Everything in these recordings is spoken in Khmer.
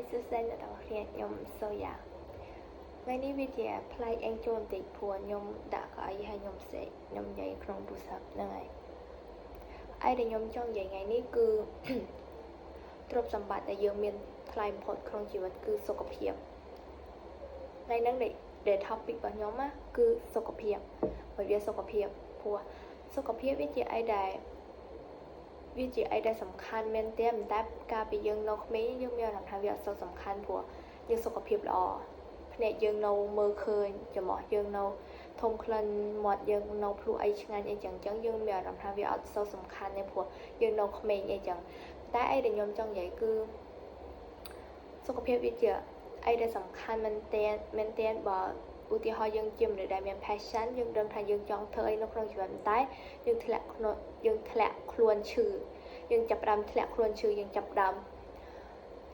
សួស្តីអ្នកទាំងអស់គ្នាខ្ញុំសូយ៉ាថ្ងៃនេះវាជាប្លែកអេងចូលបន្តិចព្រោះខ្ញុំដាក់កៅអីឲ្យខ្ញុំសេកខ្ញុំនិយាយក្នុងទូរស័ព្ទហ្នឹងហើយអីដែលខ្ញុំចង់និយាយថ្ងៃនេះគឺ ទ្រព្យសម្បត្តិដែលយើងមានថ្លៃបំផុតក្នុងជីវិតគឺសុខភាពថ្ងៃហ្នឹងដែល topic របស់ខ្ញុំណាគឺសុខភាពបើវាសុខភាពព្រោះសុខភាពវាជាអីដែលសំខាន់មែនទែនតែកាលពីយើងនៅក្មេងយើងមានអារម្មណ៍ថាវាអត់សូវសំខាន់ព្រោះយើងសុខភាពល្អភ្នែកយើងនៅមើលឃើញច្រមុះយើងនៅធំក្លិនមាត់យើងនៅភ្លក់អីឆ្ងាញ់អីចឹងចឹងយើងមានអារម្មណ៍ថាវាអត់សូវសំខាន់ទេព្រោះយើងនៅក្មេងអីចឹងតែអីដែលខ្ញុំចង់និយាយគឺសុខភាពវាជាអីដែលសំខាន់មែនទែនមែនទែនបើឧទាហរណ៍យើងជាមនុស្សដែលមាន passion យើងដឹងថាយើងចង់ធ្វើអីនៅក្នុងជីវិតតែយើងធ្លាក់ខ្លួនយើងធ្លាក់ខ្លួនឈឺយើងចាប់ផ្ដើមធ្លាក់ខ្លួនឈឺយើងចាប់ផ្ដើម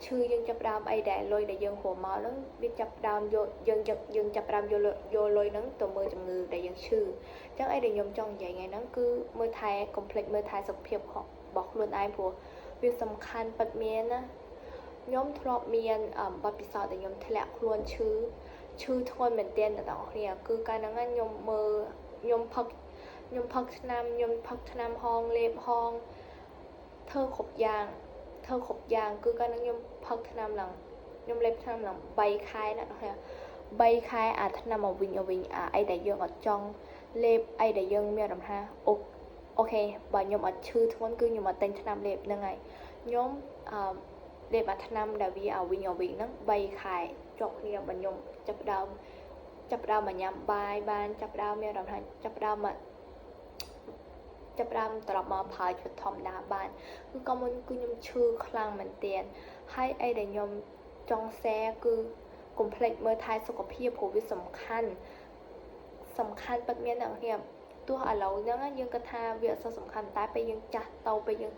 ឈឺយើងចាប់ផ្ដើមអីដែលលុយដែលយើងរកមកហ្នឹងវាចាប់ផ្ដើមយកយើងយើងចាប់ផ្ដើមយកយកលុយហ្នឹងទៅមើលជំងឺដែលយើងឈឺអញ្ចឹងអីដែលខ្ញុំចង់និយាយថ្ងៃហ្នឹងគឺមើលថែកុំភ្លេចមើលថែសុខភាពរបស់ខ្លួនឯងព្រោះវាសំខាន់ពិតមែនណាខ្ញុំធ្លាប់មានបទពិសោធន៍ដែលខ្ញុំធ្លាក់ខ្លួនឈឺឈឺធ្ងន់មែនទែនអ្នកទាំងអស់គ្នាគឺកាលហ្នឹងខ្ញុំមើលខ្ញុំផឹកខ្ញុំផឹកថ្នាំខ្ញុំផឹកថ្នាំហងលេបហងធ្វើគ្រប់យ៉ាងធ្វើគ្រប់យ៉ាងគឺកាលហ្នឹងខ្ញុំផឹកថ្នាំឡើងខ្ញុំលេបថ្នាំឡើង3ខែណាអ្នកទាំង3ខែអាថ្នាំមកវិញមកវិញអាអីដែលយើងអត់ចង់លេបអីដែលយើងមានអារម្មណ៍ថាអូ OK បើខ្ញុំអត់ឈឺធ្ងន់គឺខ្ញុំអត់ទិញថ្នាំលេបហ្នឹងហើយខ្ញុំអឺលេបអាថ្នាំដែលវាឲ្យវិញឲ្យវិញហ្នឹង3ខែជាប់គ្នាបើខ្ញុំចាប់ផ្ដើមមកញ៉ាំបាយបានចាប់ផ្ដើមមានអារម្មណ៍ថាចាប់ផ្ដើមត្រឡប់មកប្រើជីវិតធម្មតាបានគឺក៏មុនគឺខ្ញុំឈឺខ្លាំងមែនទែនហើយអីដែលខ្ញុំចង់ share គឺកុំភ្លេចមើលថែសុខភាពព្រោះវាសំខាន់សំខាន់ពិតមែនអ្នកគ្នាទោះឥឡូវហ្នឹងយើងគិតថាវាអត់សូវសំខាន់តែពេលយើងចាស់ទៅពេលយើង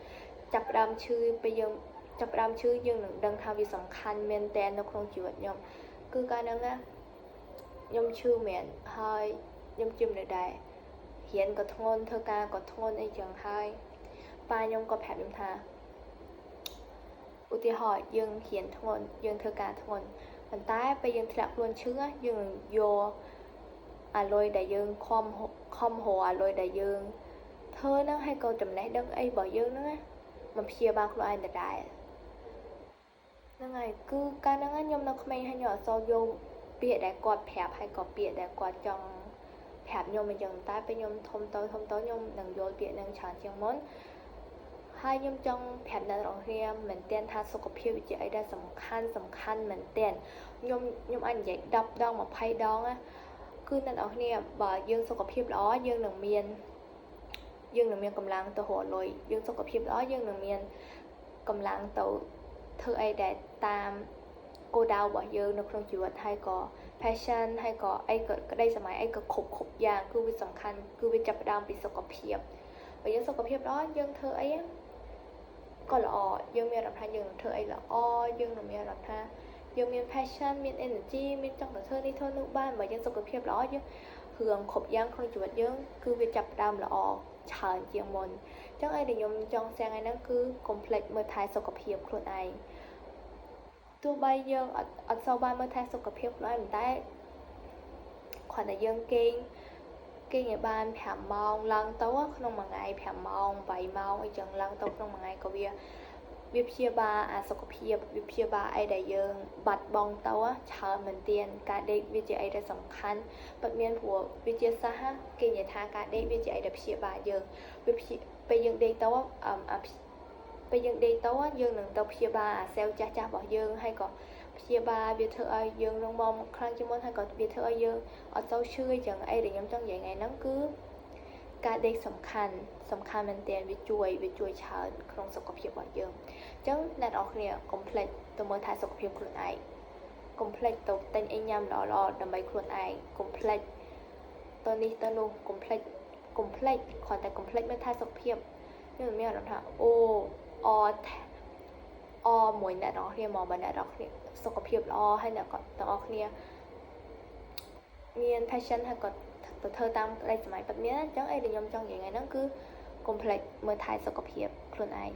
ចាប់ផ្ដើមឈឺពេលយើងចាប់ផ្ដើមឈឺយើងនឹងដឹងថាវាសំខាន់មែនតើនៅក្នុងជីវិតខ្ញុំគឺកាលហ្នឹងណាខ្ញុំឈឺមែនហើយខ្ញុំជាមនុស្សដែររៀនក៏ធ្ងន់ធ្វើការក៏ធ្ងន់អីចឹងហើយប៉ាខ្ញុំក៏ប្រាប់ខ្ញុំថាឧទាហរណ៍យើងរៀនធ្ងន់យើងធ្វើការធ្ងន់ប៉ុន្តែពេលយើងធ្លាក់ខ្លួនឈឺយើងនឹងយកអាលុយដែលយើងខំខំរកអាលុយដែលយើងធ្វើហ្នឹងហើយក៏ចំណេះដឹងអីរបស់យើងហ្នឹងណាមកព្យាបាលខ្លួនឯងដដែលហ្នឹងហើយគឺកាលហ្នឹងខ្ញុំនៅក្មេងហើយខ្ញុំអត់សូវយកពាក្យដែលគាត់ប្រាប់ហើយក៏ពាក្យដែលគាត់ចង់ប្រាប់ខ្ញុំអញ្ចឹងតែពេលខ្ញុំធំទៅធំទៅខ្ញុំនឹងយល់ពាក្យហ្នឹងច្រើនជាងមុនហើយខ្ញុំចង់ប្រាប់អ្នកទាំងអស់គ្នាមែនទែនថាសុខភាពវាជាអីដែលសំខាន់សំខាន់មែនទែនខ្ញុំខ្ញុំអាចនិយាយ10ដង20ដងណាគឺអ្នកទាំងអស់គ្នាបើយើងសុខភាពល្អយើងនឹងមានកម្លាំងទៅរកលុយយើងសុខភាពល្អយើងនឹងមានកម្លាំងទៅធ្វើអីដែលតាមគោលដៅរបស់យើងនៅក្នុងជីវិតហើយក៏ passion ហើយក៏អីក៏ក្តីស្រមៃអីក៏គ្រប់គ្រប់យ៉ាងគឺវាសំខាន់គឺវាចាប់ផ្ដើមពីសុខភាពបើយើងសុខភាពល្អយើងធ្វើអីក៏ល្អយើងមានអារម្មណ៍ថាយើងនឹងធ្វើអីល្អយើងនឹងមានអារម្មណ៍ថាយើងមាន passion មាន energy មានចង់ទៅធ្វើនេះធ្វើនោះបានបើយើងសុខភាពល្អយើងរឿងគ្រប់យ៉ាងក្នុងជីវិតយើងគឺវាចាប់ផ្ដើមល្អច្រើនជាងមុនអញ្ចឹងអីដែលខ្ញុំចង់ share ថ្ងៃហ្នឹងគឺកុំភ្លេចមើលថែសុខភាពខ្លួនឯងទោះបីយើងអត់អត់សូវបានមើលថែសុខភាពខ្លួនឯងប៉ុន្តែគ្រាន់តែយើងគេងគេងឲ្យបាន5ម៉ោងឡើងទៅក្នុងមួយថ្ងៃ5ម៉ោង8ម៉ោងអីចឹងឡើងទៅក្នុងមួយថ្ងៃក៏វាវាព្យាបាលអាសុខភាពវាព្យាបាលអីដែលយើងបាត់បង់ទៅច្រើនមែនទែនការដេកវាជាអីដែលសំខាន់ពិតមានព្រោះវិទ្យាសាស្ត្រគេនិយាយថាការដេកវាជាអីដែលព្យាបាលយើងវាព្យាពេលយើងដេកទៅអាពេលយើងដេកទៅយើងនឹងទៅព្យាបាលអាសេលចាស់ចាស់របស់យើងហើយក៏ព្យាបាលវាធ្វើឲ្យយើងរងមាំខ្លាំងជាងមុនហើយក៏វាធ្វើឲ្យយើងអត់សូវឈឺអីចឹងអីដែលខ្ញុំចង់និយាយថ្ងៃហ្នឹងគឺការដេកសំខាន់សំខាន់មែនទែនវាជួយច្រើនក្នុងសុខភាពរបស់យើងអញ្ចឹងអ្នកទាំងអស់គ្នាកុំភ្លេចទៅមើលថែសុខភាពខ្លួនឯងកុំភ្លេចទៅទិញអីញ៉ាំល្អៗដើម្បីខ្លួនឯងកុំភ្លេចទៅនេះទៅនោះកុំភ្លេចកុំភ្លេចគ្រាន់តែកុំភ្លេចមើលថែសុខភាពខ្ញុំមានអារម្មណ៍ថាអូអអមួយអ្នកទាំងអស់គ្នាមកបើអ្នកទាំងអស់គ្នាសុខភាពល្អហើយអ្នកក៏ទាំងអស់គ្នាមាន passion ហើយក៏ទៅធ្វើតាមក្តីស្រមៃពិតមានអញ្ចឹងអីដែលខ្ញុំចង់និយាយថ្ងៃហ្នឹងគឺកុំភ្លេចមើលថែសុខភាពខ្លួនឯង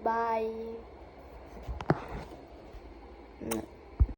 Bye.